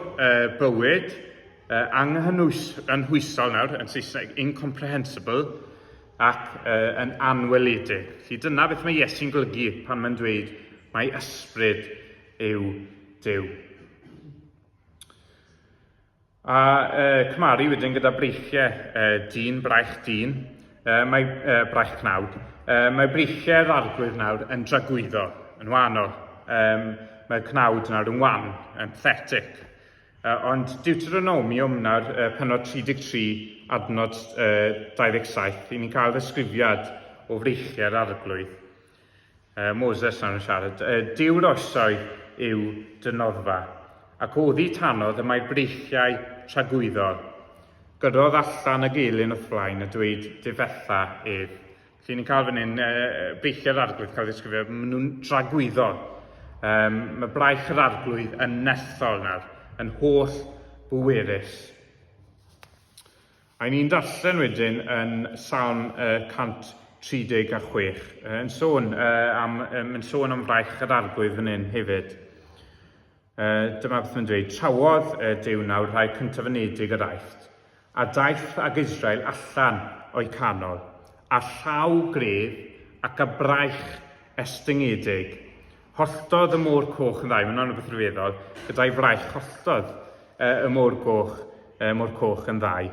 Speaker 1: bywyd, anghynhwysol nawr, yn Saesneg, incomprehensible, ac yn anweledig. Felly dyna beth mae Iesu'n golygu pan mae'n dweud mai ysbryd yw Duw. A cymaru wedyn gyda breichiau dyn, braich dyn, mae braich cnawd. Mae breichiau'r arglwydd nawr yn dragwyddo, yn wahanol. Mae'r cnawd nawr yn wan, yn pathetic. Ond Deuteronomium nawr, penod 33, adnod 27, i ni'n cael ddisgrifiad o freichiau'r arglwydd. Moses nawr yn siarad. Duw'r oesoedd yw dy noddfa, ac oddi tanodd y mae breichiau tragwyddol. Gyrrodd allan y gelyn wrth flaen a dweud difetha ef. Felly ni'n cael fan hyn breichiau'r arglwydd cael ddisgrifio, maen nhw'n dragwyddol. Um, mae braich yr arglwydd yn nerthol nawr, yn holl bwerus. A ni'n darllen wedyn yn Salm 136, yn sôn, am, yn sôn am fraich yr arglwydd fan hyn hefyd. Dyma beth mae'n dweud, trawodd Duw nawr rhai cyntafynedig yr Aifft, a daeth ag Israel allan o'i canol, a llaw gref ac â braich estyngedig. Holltodd y môr coch yn ddau, mae'n rhywbeth rhyfeddol, gyda'i fraich holltodd y môr goch, y môr coch yn ddau,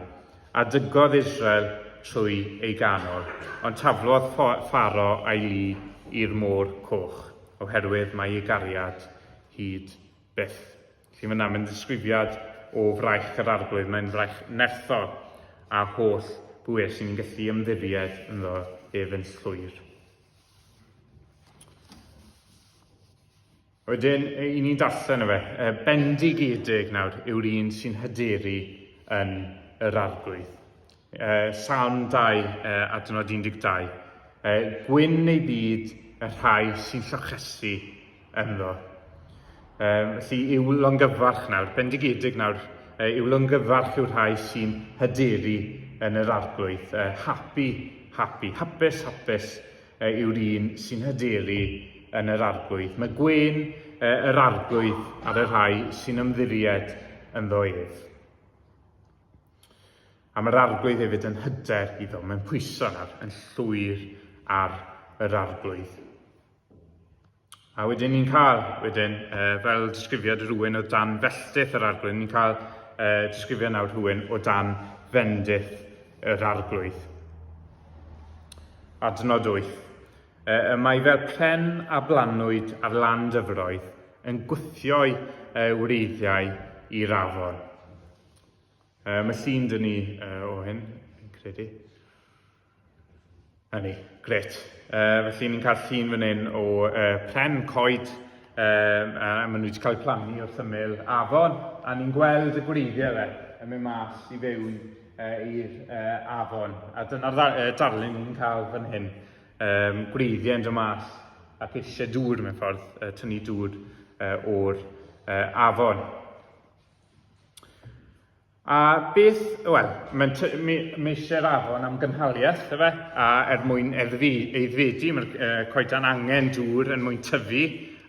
Speaker 1: a dygodd Israel trwy ei ganol, ond taflodd Pharo a'i lu i'r môr coch, oherwydd mae ei gariad hyd byth. Felly mae yna, mae'n ddisgrifiad o fraich yr arglwydd, mae'n fraich nerthol a holl bwyell sy'n gallu ymddiried ynddo ef yn llwyr. Wedyn, i ni'n darllen o fe, bendigedig nawr yw'r un sy'n hyderu yn yr arglwydd. Salm 2, adnod 12. Gwyn ei byd y rhai sy'n llochesu ynddo. Felly, i'w longyfarch nawr, bendigedig nawr, i'w longyfarch yw'r rhai sy'n hyderu yn yr arglwydd. Happy, happy, hapus, hapus yw'r un sy'n hyderu yn yr Arglwydd. Mae gwên yr Arglwydd ar y rhai sy'n ymddiried ynddo ef. A mae'r Arglwydd hefyd yn hyder iddo, mae'n pwyso nawr yn llwyr ar yr Arglwydd. A wedyn ni'n cael, wedyn, fel disgrifiad rhywun o dan felltith yr arglwydd, ni'n cael disgrifiad nawr rhywun o dan fendith yr arglwydd. Adnod 8. Y mae fel pren a blanwyd ar lan dyfroedd, yn gwthio'i wreiddiau i'r afon. Mae llun dyn ni o hyn, fi'n credu. Na ni, gret. Felly ni'n cael llun fan hyn o pren coed, a maen nhw wedi cael eu plannu wrth ymyl afon, a ni'n gweld y gwreiddiau fe yn mynd mas i fewn i'r afon. A dyna'r darlun ni'n cael fan hyn. Gwreiddiau yn dod mas ac eisiau dŵr mewn ffordd, tynnu dŵr o'r afon. A beth, wel, mae'n mae eisiau'r afon am gynhaliaeth, efe, a er mwyn aeddfedu, mae'r coedan angen dŵr yn mwyn tyfu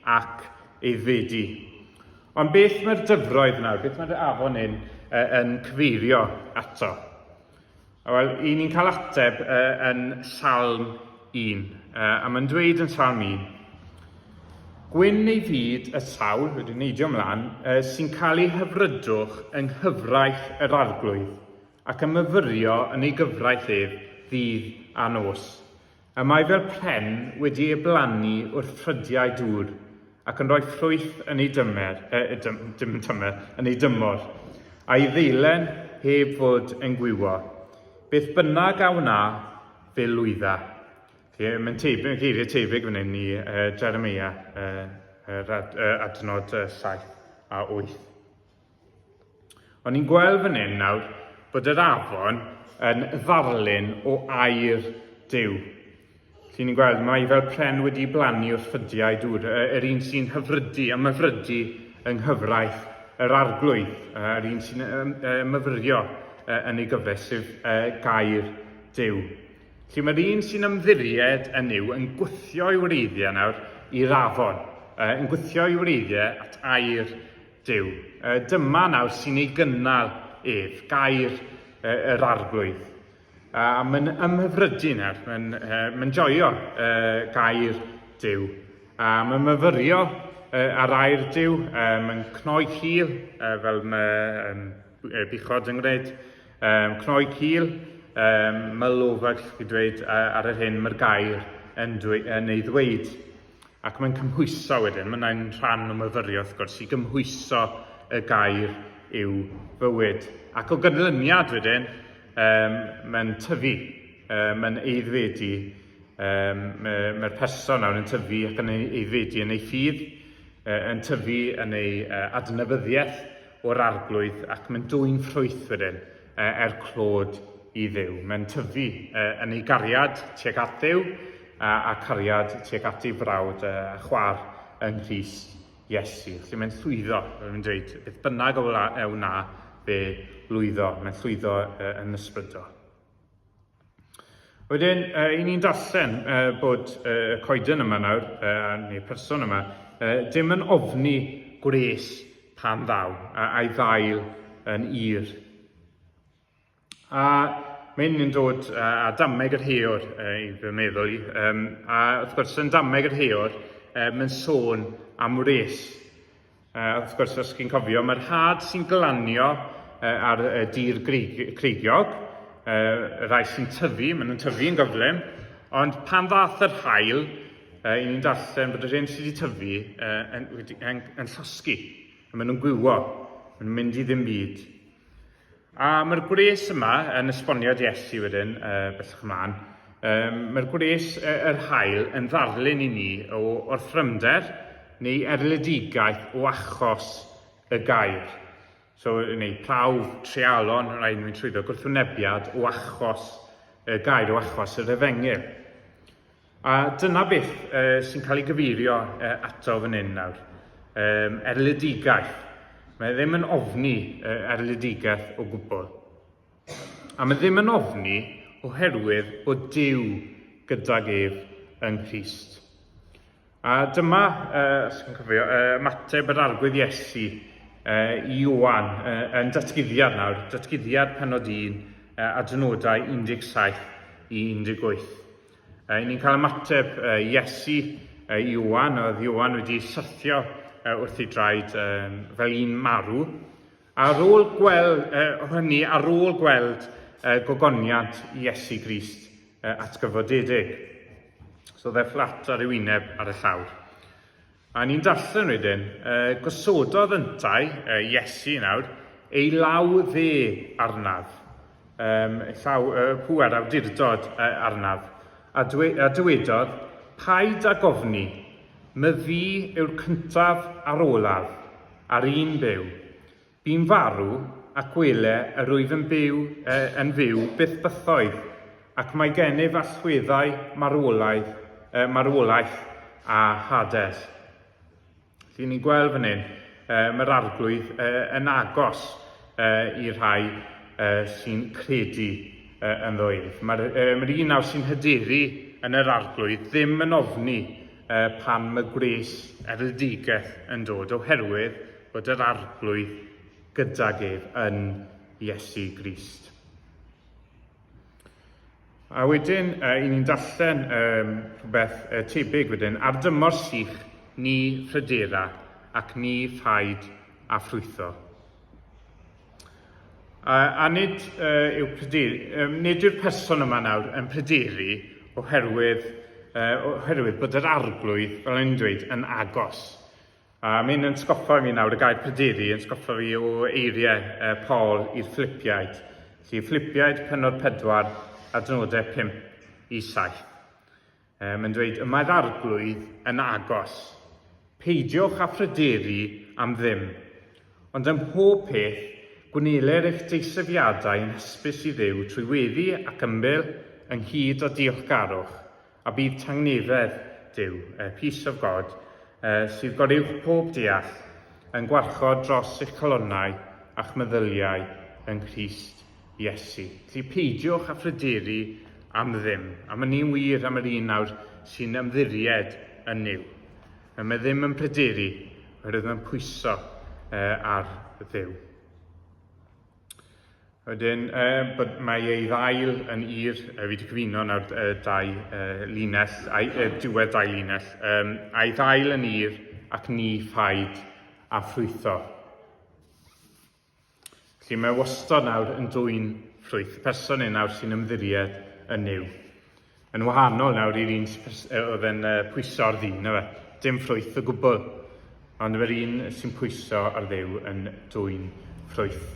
Speaker 1: ac aeddfedu. Ond beth mae'r dyfroedd nawr, beth mae'r afon hyn yn cyfeirio ato? Wel, i ni'n cael ateb yn Salm 1, a mae'n dweud yn Salm 1, Gwyn ei fyd y sawl, wedi neidio ymlaen, sy'n cael ei hyfrydwch yng nghyfraith yr arglwydd, ac yn myfyrio yn ei gyfraith ef ddydd a nos. Y mae fel pren wedi ei blannu wrth ffrydiau dŵr, ac yn rhoi ffrwyth yn ei dymer, e, dym, dim yn tymer, yn ei dymor, a'i ddeilen heb fod yn gwywo. Beth bynnag a wna, fe lwydda. Felly, mae'n tebyg, mae'n geiriau tebyg fan hyn i uh, Jeremia, uh, yr ad, uh, adnod uh, 7 a 8. O'n i'n gweld fan hyn nawr bod yr afon yn ddarlun o air Duw. Felly ni'n gweld mae fel pren wedi blannu wrth ffydiau dŵr, yr un sy'n hyfrydu a myfrydu yng nghyfraith yr arglwydd, yr un sy'n myfyrio yn ei gyfraith, sef gair Duw. Felly mae'r un sy'n ymddiried yn Nuw yn gwthio ei wreiddiau nawr i'r afon, yn gwthio ei wreiddiau at air Duw. Dyma nawr sy'n ei gynnal ef, gair yr Arglwydd. A mae'n ymhyfrydu nawr, mae'n mae joio gair Duw. A mae'n myfyrio ar air Duw, mae'n cnoi cil, fel mae buchod yn gwneud. Cnoi cil, mull over, gallwch chi dweud, ar yr hyn mae'r gair yn, dwe, yn ei ddweud. Ac mae'n cymhwyso wedyn, mae'n rhan o myfyrio wrth gwrs, i gymhwyso y gair i'w fywyd. Ac o ganlyniad wedyn, um, mae'n tyfu, um, mae'n eiddfedu, um, mae'r mae person nawr yn tyfu ac yn eiddfedu yn ei ffydd, yn tyfu yn ei adnabyddiaeth o'r Arglwydd ac mae'n dwyn ffrwyth wedyn er clod i Dduw. Mae'n tyfu yn ei gariad tuag at Dduw a cariad tuag at ei frawd a chwaer yng Nghrist Iesu. Felly mae'n llwyddo, fel fi'n dweud, beth bynnag a wna fe lwyddo, mae'n llwyddo yn ysbrydol. Wedyn, i ni'n darllen bod y coeden yma nawr, neu'r person yma, dim yn ofni gwres pan ddaw, a'i ddail yn ir. A mae hyn yn dod â dameg yr heor i fy meddwl i. A wrth gwrs, yn dameg yr heor, mae'n sôn am wres. Wrth gwrs, os chi'n cofio, mae'r had sy'n glanio ar y dir creigiog, y rhai sy'n tyfu, maen nhw'n tyfu yn gyflym, ond pan ddath yr haul, i ni'n darllen bod yr hyn sydd wedi tyfu yn, yn, yn, yn llosgi, a maen nhw'n gwywo, maen nhw'n mynd i ddim byd. A mae'r gwres yma, yn esboniad Iesu wedyn, bellach ymlaen, um, mae'r gwres yr haul yn ddarlun i ni o orthrymder neu erledigaeth o achos y gair. So, neu prawf, treialon, rhaid ni'n trwyddo gwrthwynebiad o achos y gair, o achos yr efengyl. A dyna beth uh, sy'n cael ei gyfeirio uh, ato fan hyn nawr. Um, erledigaeth. Mae e ddim yn ofni uh, erledigaeth o gwbl. A mae ddim yn ofni oherwydd bod Duw gydag ef yng Nghrist. A dyma, uh, os chi'n cofio, uh, ymateb yr Arglwydd Iesu uh, i Ioan uh, yn datguddiad nawr, datguddiad penod 1 uh, adnodau 17 i 18. Uh, ni'n cael ymateb uh, Iesu uh, i Ioan, oedd Ioan wedi syrthio uh, wrth ei draed um, fel un marw. Ar ôl gweld, uh, hynny, ar ôl gweld uh, gogoniant Iesu Grist uh, atgyfodedig. So dde fflat ar ei wyneb ar y llawr. A ni'n darllen wedyn, uh, gosododd yntau, uh, Iesu nawr, ei law dde arnaf, um, ei llaw, uh, pŵer awdurdod uh, arnaf, a, dwe, a dywedodd, paid â gofni, my fi yw'r cyntaf a'r olaf, a'r un byw. Bu'n farw, ac wele, yr wyf yn byw, yn fyw byth bythoedd, ac mae gennyf allweddau marwolaidd, marwolaeth a Hades. Felly ni'n gweld fan hyn, mae'r Arglwydd yn agos i'r rhai sy'n credu ynddo ef. Mae'r mae un nawr sy'n hyderu yn yr Arglwydd ddim yn ofni pan mae gwres erledigaeth yn dod, oherwydd bod yr Arglwydd gydag ef yn Iesu Grist. A wedyn, i ni'n darllen um, rhywbeth uh, tebyg wedyn, ar dymor sych, ni phrydera ac ni phaid a ffrwytho. A, a nid, uh, yw pryderu, um, nid yw'r person yma nawr yn pryderu oherwydd, uh, oherwydd bod yr arglwydd, fel o'n i'n dweud, yn agos. A mae hyn yn sgoffa fi nawr, y gair pryderu, yn sgoffa fi o eiriau uh, Paul i'r Philippiaid. Felly, Philippiaid penod 4, adnodau 5 i 7. E, mae'n dweud, y mae'r arglwydd yn agos. Peidiwch â phryderu am ddim. Ond ym mhob peth, gwneler eich deisyfiadau yn hysbys i Dduw trwy weddi ac ymbil ynghyd â diolchgarwch. A bydd tangnefedd Duw, peace of God, sydd goruwch pob deall, yn gwarchod dros eich calonnau a'ch meddyliau yng Nghrist Iesu. Felly peidiwch â phryderu am ddim. A mae ni'n wir am yr un nawr sy'n ymddiried yn Nuw. Mae ddim yn pryderu, oherwydd mae'n pwyso ar Dduw. Wedyn, bod mae ei ddail yn ir, fi wedi cyfuno nawr dau linell, ai, diwedd dau linell, a'i ddail yn ir ac ni phaid a ffrwytho. Felly mae wastad nawr yn dwyn ffrwyth. Y person un nawr sy'n ymddiried yn Nuw. Yn wahanol nawr i'r un oedd yn pwyso ar ddyn, na fe. Dim ffrwyth o gwbl. Ond mae'r un sy'n pwyso ar Dduw yn dwyn ffrwyth.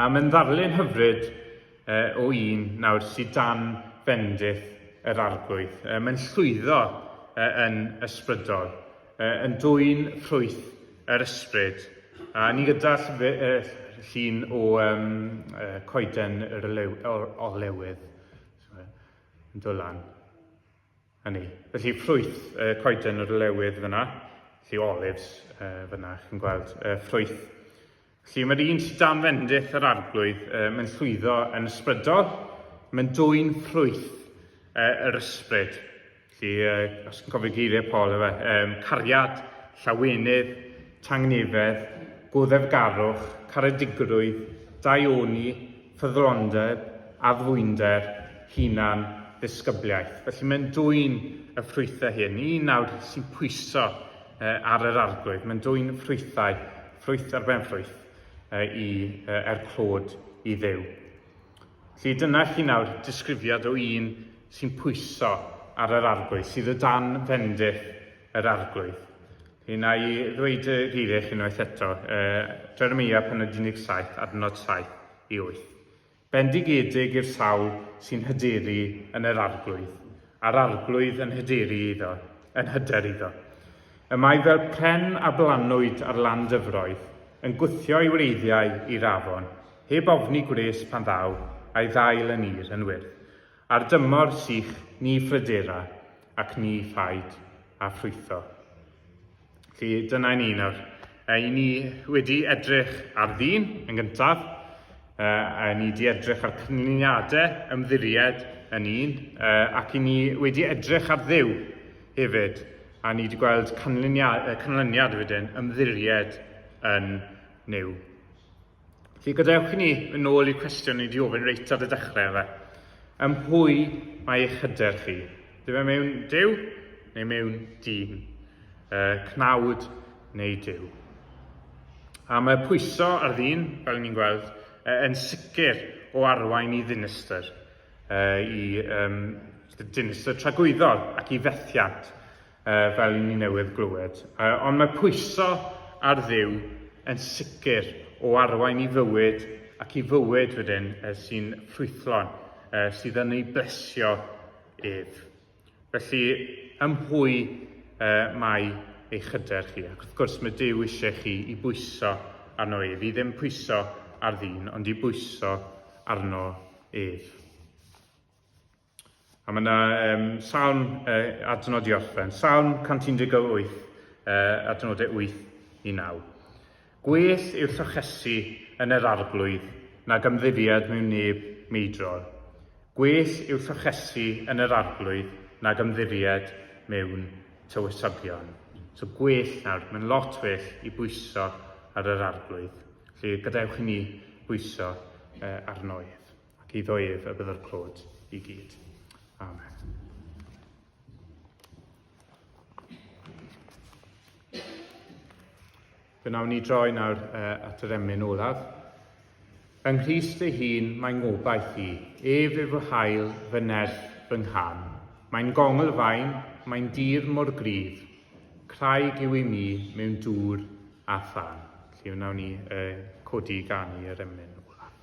Speaker 1: A mae'n ddarlun hyfryd o un nawr sydd dan fendith yr Arglwydd. Mae'n llwyddo yn ysbrydol, yn dwyn ffrwyth yr ysbryd. A ni gyda llun o coeden yr olewydd yn dod lan. Hynny. Felly ffrwyth coeden yr olewydd fyna, felly olives fyna, chi'n gweld, ffrwyth. Felly mae'r un sydd dan fendith yr Arglwydd, mae'n llwyddo yn ysbrydol, mae'n dwyn ffrwyth yr ysbryd. Felly, os chi'n cofio geiriau Paul, efe, cariad, llawenydd, tangnefedd, goddefgarwch, caredigrwydd, daioni, ffyddlondeb, addfwynder, hunan, ddisgybliaeth. Felly mae'n dwyn y ffrwythau hyn. Un nawr sy'n pwyso ar yr Arglwydd. Mae'n dwyn ffrwythau, ffrwyth ar ben ffrwyth, i, er clod i Dduw. Felly dyna chi nawr disgrifiad o un sy'n pwyso ar yr Arglwydd, sydd o dan fendith yr Arglwydd. Felly na i ddweud y geiriau chi unwaith eto, Jeremia penod 17, adnod 7 i 8. Bendigedig yw'r sawl sy'n hyderu yn yr Arglwydd, a'r Arglwydd yn hyderu iddo, yn hyder iddo. Y mae fel pren a blanwyd ar lan dyfroedd, yn gwthio ei wreiddiau i'r afon, Heb ofni gwres pan ddaw, a'i ddail yn ir, yn wyrdd. Ar dymor sych, ni phrydera, ac ni phaid â ffrwytho. Felly, dyna i ni nawr. I ni wedi edrych ar ddyn yn gyntaf, a ni wedi edrych ar canlyniadau ymddiried yn un, ac i ni wedi edrych ar Dduw hefyd, a ni wedi gweld canlyniad, canlyniad wedyn, ymddiried yn Nuw. Felly gadewch i ni yn ôl i'r cwestiwn ni wedi ofyn reit ar y dechrau fe. Ym mhwy mae eich hyder chi? Dyw e mewn Duw neu mewn dyn? Cnawd neu Duw? A mae pwyso ar ddyn, fel ni'n gweld, yn sicr o arwain i ddinistr, i dinistr tragwyddol ac i fethiant. fel i ni newydd glywed. Ond mae pwyso ar Dduw yn sicr o arwain i fywyd ac i fywyd wedyn sy'n ffrwythlon, sydd yn ei blesio ef. Felly, ym mhwy mae eich hyder chi? Ac wrth gwrs mae Duw eisiau chi i bwyso arno ef, i ddim pwyso ar ddyn, ond i bwyso arno ef. A mae yna um, salm adnod i orffen. Salm 118, adnodau 8 i 9. Gwell yw'r llochesi yn yr arglwydd nag ymddiried mewn neb meidrol. Gwell yw'r llochesi yn yr arglwydd nag ymddiried mewn tywysogion. So gwell nawr, mae'n lot well i bwyso ar yr arglwydd. Felly gadewch i ni bwyso arno ef. Ac iddo ef y byddo'r clod i gyd. Amen. Fe wnawn ni droi nawr at yr emyn olaf. Yng Nghrist ei hun mae ngobaith i, ef yw fy hael, fy nerth, fy nghân. Mae'n gongl fain, mae'n dir mor gryf, craig yw i mi mewn dŵr a thân. Felly wnawn ni codi i ganu yr emyn olaf.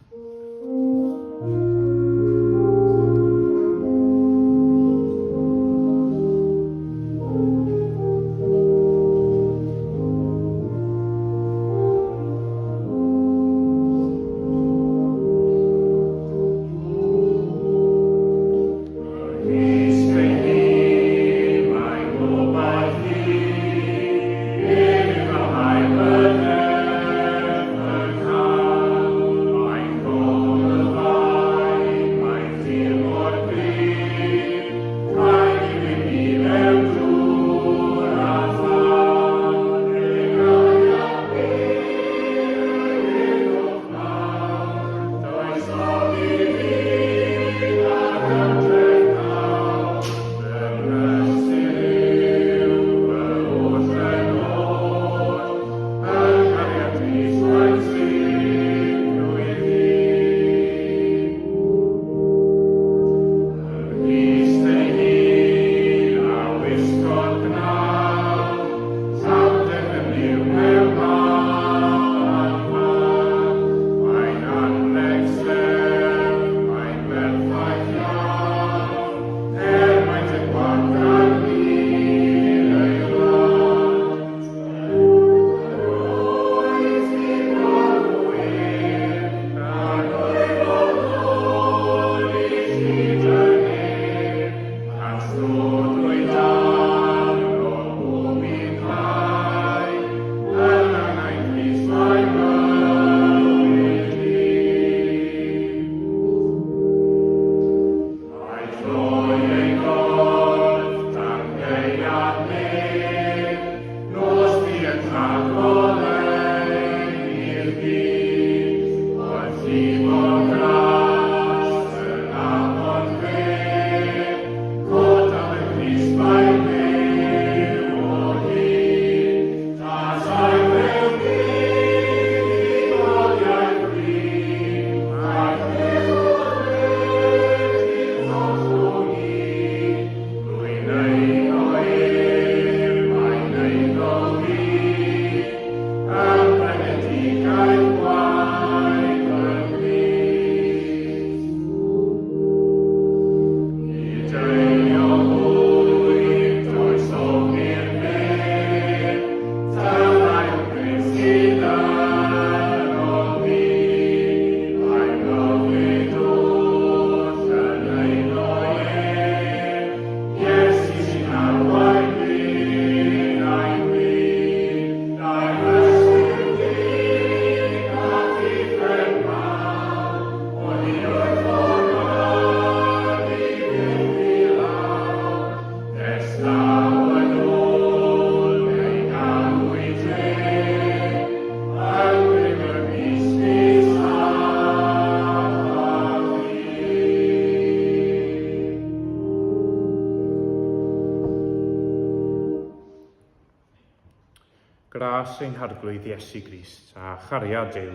Speaker 1: Gras ein Harglwydd Iesu Grist, a chariad Duw,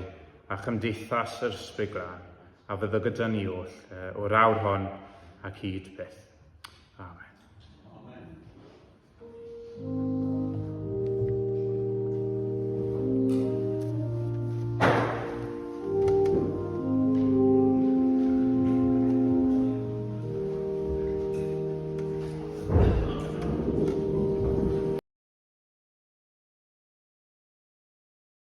Speaker 1: a chymdeithas yr Ysbryd Glân, a fyddo gyda ni oll, o'r awr hon ac hyd byth. Amen. Amen.